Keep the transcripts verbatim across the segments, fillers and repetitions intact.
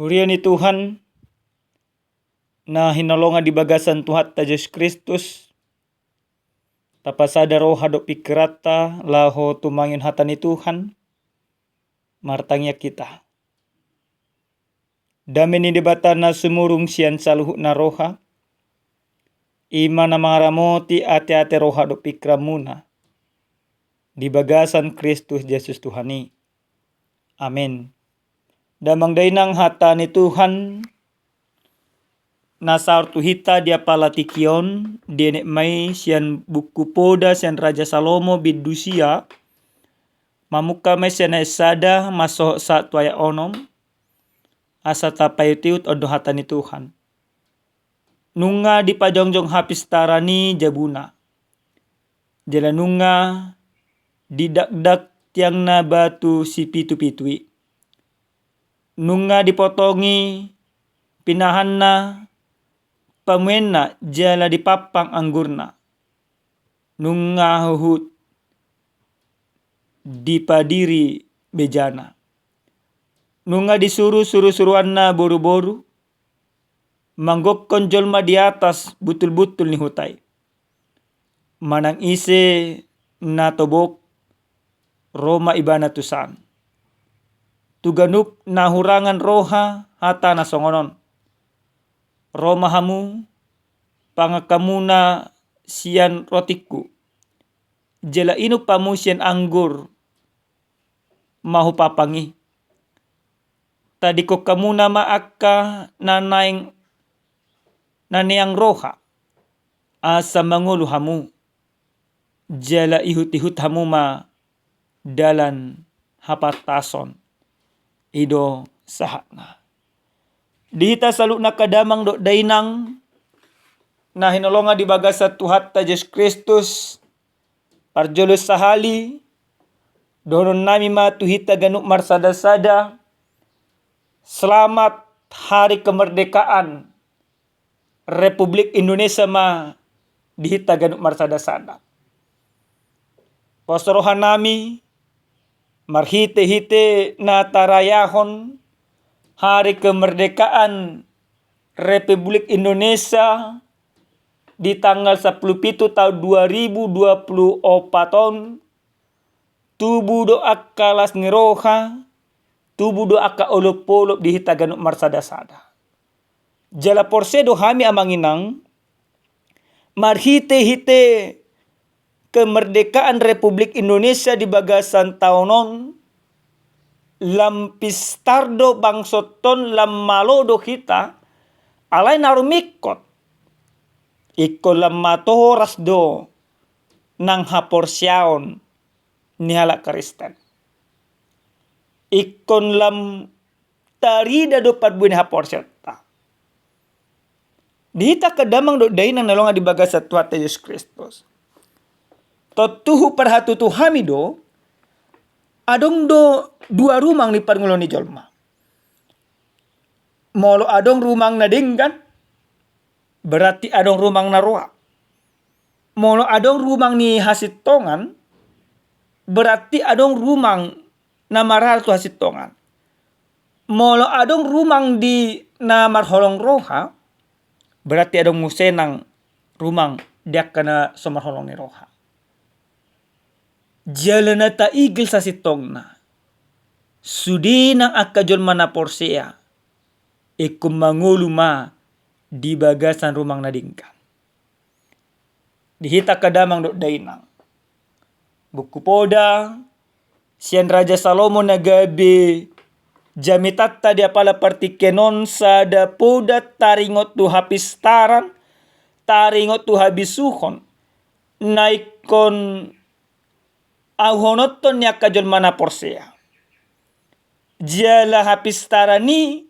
Huria ni Tuhan, na hinaholongan di bagasan Tuhanta Jesus Kristus, tapasada roha dohot pingkiranta laho tumangihon hata ni Tuhan. Martangiang hita. Dame ni Debata na sumurung sian saluhutna roha, i ma na mangaramoti ateate roha dohot pingkiranmuna di bagasan Kristus Jesus Tuhan i. Amen. Damang dainang, hata ni Tuhan na saor tu hita di apala tingki on, dienet ma i sian buku Poda sian Raja Salomo bindu sia, mamungka ma i sian ayat sada mansohot sahat tu ayat onom. Asa tapaihutihut, on do hata ni Tuhan. Nunga dipajongjong hapistaran i jabuna, jala nunga didakdak tiangna batu sipitupitu i. Nunga dipotongi pinahanna pamuenna jala dipampang anggurna. Nunga huhut dipadiri bejana. Nunga disuru surusuruanna boruboru manggokkon jolma di atas buturbuttur ni huta i. Manang ise na tobok, ro ma ibana tu san. Tu ganup na hurangan roha hata na songon on: Ro ma hamu, pangan hamuna sian rotingku, jala inum hamu sian anggur na hupampang i. Tadingkon hamuna ma angka na naeng, na neang roha, asa mangolu hamu, jala ihutihut hamu ma dalan hapantason. I do sahatna. Di hita saluhutna angka damang dohot dainang na hinaholongan di bagasan Tuhanta Jesus Kristus, parjolo sahali dohononnami ma tu hita ganup marsadasada: Selamat Hari Kemerdekaan Republik Indonesia ma di hita ganup marsadasada. Pos rohanami marhitehite na tarayahon Hari Kemerdekaan Republik Indonesia di tanggal sampulu pitu taon dua ribu dua pulu opat on, tubu do angka las ni roha, tubu do angka olopolop di hita ganup marsadasada. Jala porsea do hami, amang inang, marhitehite kemerdekaan Republik Indonesia di bagasan taon on, lam pistar do bangsonta on, lam malo do hita, alai na rumingkot, ingkon lam matoras do nang haporseaon ni halak Kristen. Ingkon lam tarida do parbue ni haporseaonta. Di hita angka damang dohot dainang na hinaholongan di bagasan Tuhanta Jesus Kristus, tontu huparhatutu hami do, adong do dua rumang ni parngoluon ni jolma. Molo adong rumang na denggan, berarti adong rumang na roa. Molo adong rumang ni hasintongan, berarti adong rumang na marhalto hasintongan. Molo adong rumang di na marholong roha, berarti adong muse nang rumang di angka na so marholong ni roha. Jala na taigil sasintongna, sude nang angka jolma na porsea, ingkon mangolu ma di bagasan rumang na denggan. Di hita angka damang dohot dainang, Buku Poda sian Raja Salomo na gabe jamitanta di apala partingkian on, sada poda taringot tu hapistaran, taringot tu habisuhon, na ingkon auhononton ni angka jolma na porsea. Jala hapistaran i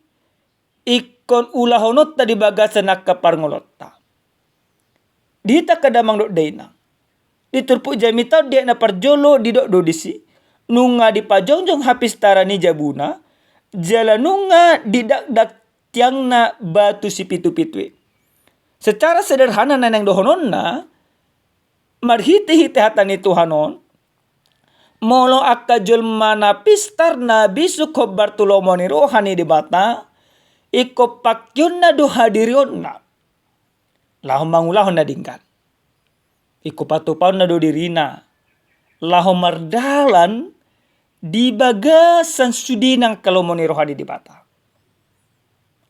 ingkon ulahononta di bagasan angka parngoluonta. Di hita angka damang dohot dainang, di turpuk jamita on, di ayat na parjolo didok do disi: Nunga dipajongjong hapistaran i jabuna, jala nunga didakdak tiangna batu sipitupitu i. Secara sederhana na naeng dohononna, marhitehite hata ni Tuhan on, molo angka jolma na pistar, na bisuk hombar tu lomo ni roha ni Debata, ingkon pangkeonna do hadirionna laho mangulahon na denggan. Ingkon patupaonna do dirina laho mardalan di bagasan sude nang angka lomo ni roha ni Debata.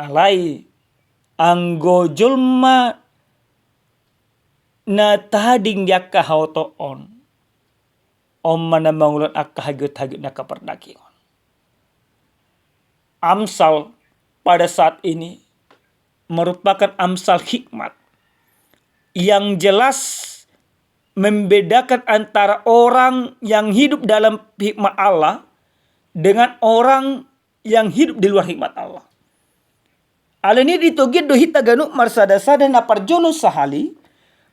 Alai anggo jolma na tading di angka haotoon, on ma na mangulahon angka hagiot-hagiot ni angka pardagingon. Amsal pada saat ini merupakan amsal hikmat yang jelas membedakan antara orang yang hidup dalam hikmat Allah dengan orang yang hidup di luar hikmat Allah. Alani i ditogion do hita ganup marsada-sada na parjolo sahali,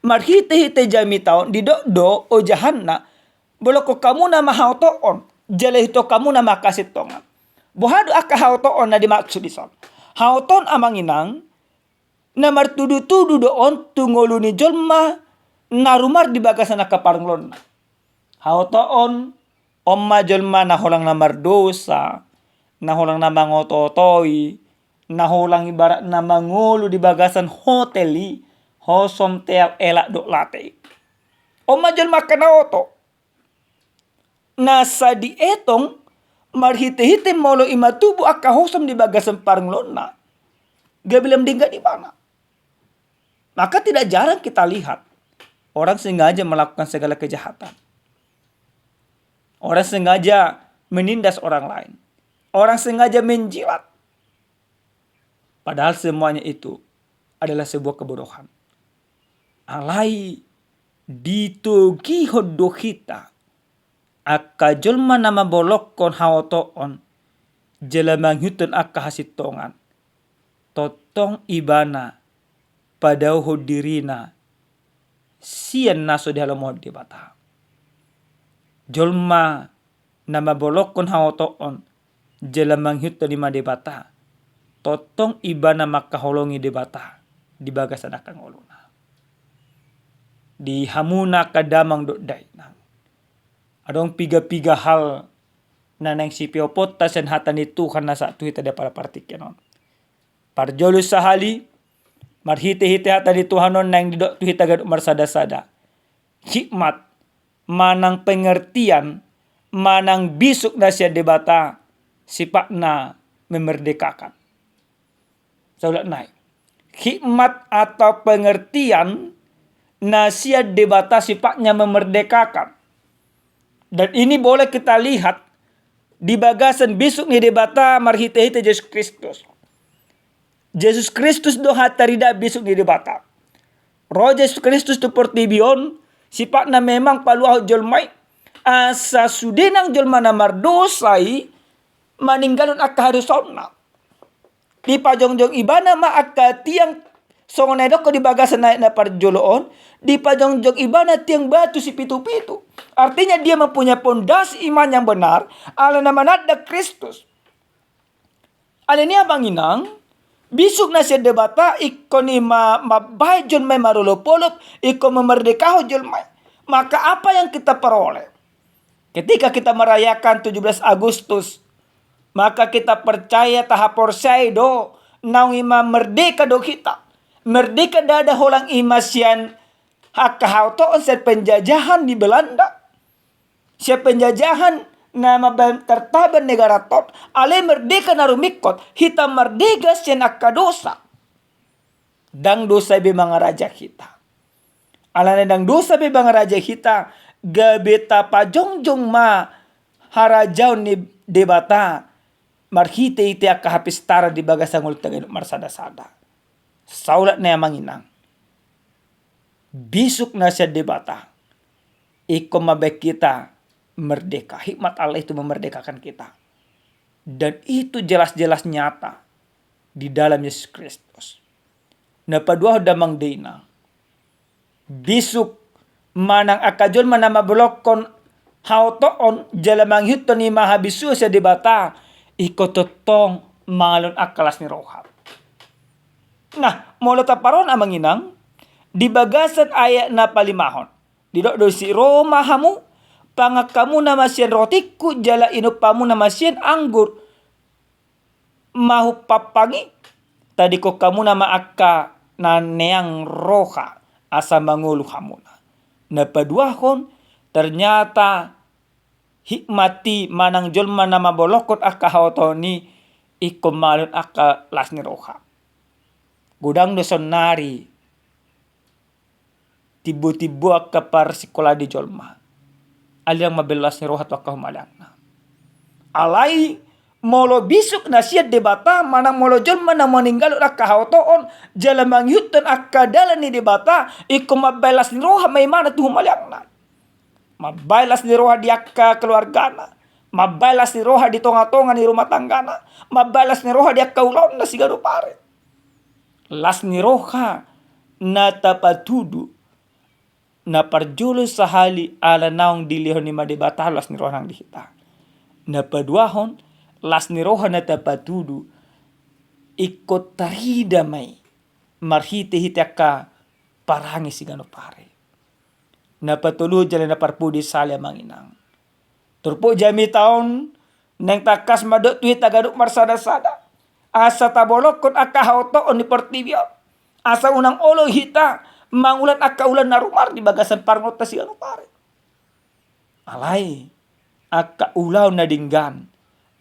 marhite-hite jamita on didok do ojahanna, bolokkon hamuna ma haotoon, jala ihuthon hamuna ma hasintongan. Boha do angka haotoon na dimaksud dison? Haotoon amang inang, na martudu-tudu do on tu ngolu ni jolma na rumar di bagasan angka parngoluonna. Haotoon, on ma jolma na holang na mardosa, na holang na mangoto-otoi, na holang ibaratna mangolu di bagasan hotel i, hosom, teau, elak dohot late i. On ma jolma angka na oto. Na sai dietong marhite-hite molo i ma tubu angka hosom di bagasan parngoluonna, gabe lam denggan ibana. Maka tidak jarang kita lihat orang sengaja melakukan segala kejahatan. Orang sengaja menindas orang lain. Orang sengaja menjilat. Padahal semuanya itu adalah sebuah kebodohan. Alai ditogihon do hita angka jolma na mambolokkon haotoon jala mangihuthon angka hasintongan, tongtong ibana padaohon dirina sian na so dihalomohon Debata. Jolma na mambolokkon haotoon jala mangihuthon i ma Debata, tongtong ibana mangkaholongi Debata di bagasan angka ngoluna. Di hamuna angka damang dohot dainang, adong piga-piga hal na naeng sipeoponta sian hata ni Tuhan na sahat tu hita di apala partingkian on. Parjolo sahali, marhite-hite hata ni Tuhan on naeng didok tu hita ganup marsada-sada, hikmat manang pengertian manang bisuk na sian Debata sifatna memerdekakan. Saya ulang nai. Hikmat atau pengertian na sian Debata sifatnya memerdekakan. Dan ini boleh kita lihat di bagasan bisuk ni Debata marhite-hite Jesus Kristus. Jesus Kristus do hatarida bisuk ni Debata. Ro Jesus Kristus tu portibi on, sifatna memang paluahon jolma i, asa sude nang jolma na mardosa i maninggalhon angka hadosaonna. Dipajongjong ibana ma angka tiang, songon na didok di bagasan ayat na parjolo on, dipajongjong ibana tiang batu sipitu-pitu. Artinya dia mempunyai pondasi iman yang benar, ala na mananda Kristus. Alani i amang inang, bisuk na sian Debata ingkon i ma mambahen jolma i marolop-olop, ingkon memerdekahon jolma i. Maka apa yang kita peroleh? Ketika kita merayakan tujuh belas Agustus, maka kita percaya, tahaporseai do, naung i ma merdeka do hita. Merdeka ndada holang i ma sian angka haotoon sian penjajahan di Belanda. Sian penjajahan na mambahen tartaban negara on, alai merdeka na rumingkot, hita merdeka sian angka dosa. Ndang dosa be mangaraja hita. Alana ndang dosa be mangaraja hita, gabe tapajongjong ma harajaon ni Debata marhite-hite angka hapistaran di bagasan ngolunta ganup marsada-sada. Saulak ni amang inang, bisuk na sian Debata ingkon mambahen hita merdeka. Hikmat Allah itu memerdekakan kita. Dan itu jelas-jelas nyata di dalam Yesus Kristus. Na paduahon damang dainang, bisuk manang angka jolma na mambolokkon haotoon jala mangihuthon i ma habisuhon sian Debata, ingkon tongtong mangalehon angka las ni roha. Nah, molo taparrohahon amang inang, di bagasan ayat na palimahon, didok do disi, ro ma hamu, pangan hamuna ma sian rotingku jala inum hamuna ma sian anggur mahumpampang i, tadingkon hamuna ma angka na neang roha asa mangolu hamuna. Na paduahon, ternyata hikmat i manang jolma na mambolongkon angka haotoon i ingkon mangalehon angka las ni roha. Godang do saonnari timbo-timbo angka parsikolaan ni jolma. Alai ndang mambaen las ni roha tu angka humaliangna. Alai molo bisuk na sian Debata manang molo jolma na maninggalhon angka haotoon jala mangihuthon angka dalan ni Debata, ingkon mambaen las ni roha ma ibana tu humaliangna. Mambaen las ni roha di angka keluargana, mambaen las ni roha di tonga-tonga ni rumah tanggana, mambaen las ni roha di angka ulaonna siganup ari. Las ni roha na tapatudu, na parjolo sahali ala naung dilehon ni ma Debata las ni roha nang di hita. Na paduahon, las ni roha na tapatudu ingkon tarida ma i marhite-hite angka parange siganup ari. Na patoluhon jala na parpudi sahali amang inang, turpuk jamita on naeng tangkas mandok tu hita ganup marsada-sada asa tabolongkon angka haotoon ni portibi on, asa unang olo hita mangulang angka ulaon na rumar di bagasan parangeonta siganup ari. Alai angka ulaon na denggan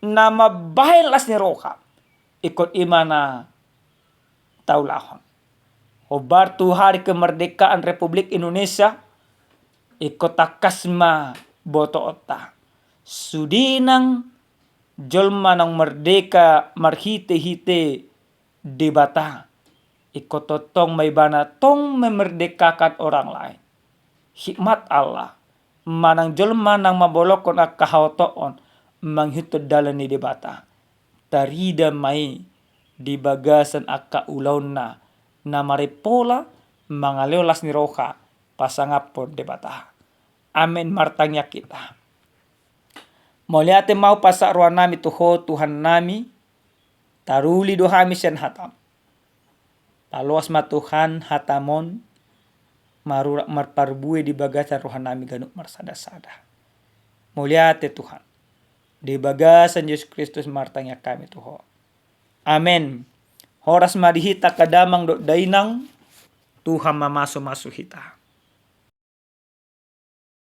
na mambaen las ni roha, ingkon i ma na taulahon. Hombar tu hari kemerdekaan Republik Indonesia, ingkon tangkas ma botoonta, sude nang jolma naung merdeka marhite-hite Debata, ingkon tongtong ma ibana tong memerdekakan orang lain. Hikmat Allah, manang jolma naung mambolongkon angka haotoon mangihuthon dalan ni Debata, tarida ma i di bagasan angka ulaonna na marimpola mangalehon las ni roha pasangaphon Debata. Amen. Martangiang hita. Mauliate ma hupasahat rohanami tu Ho Tuhannami, taruli do hami sian hataM. Paloas ma Tuhan hataM on marurat marparbue di bagasan rohanami ganup marsada-sada. Mauliate Tuhan. Di bagasan Jesus Kristus martangiang hami tu Ho. Amen. Horas ma di hita angka damang dohot dainang. Tuhan mamasu-masu hita.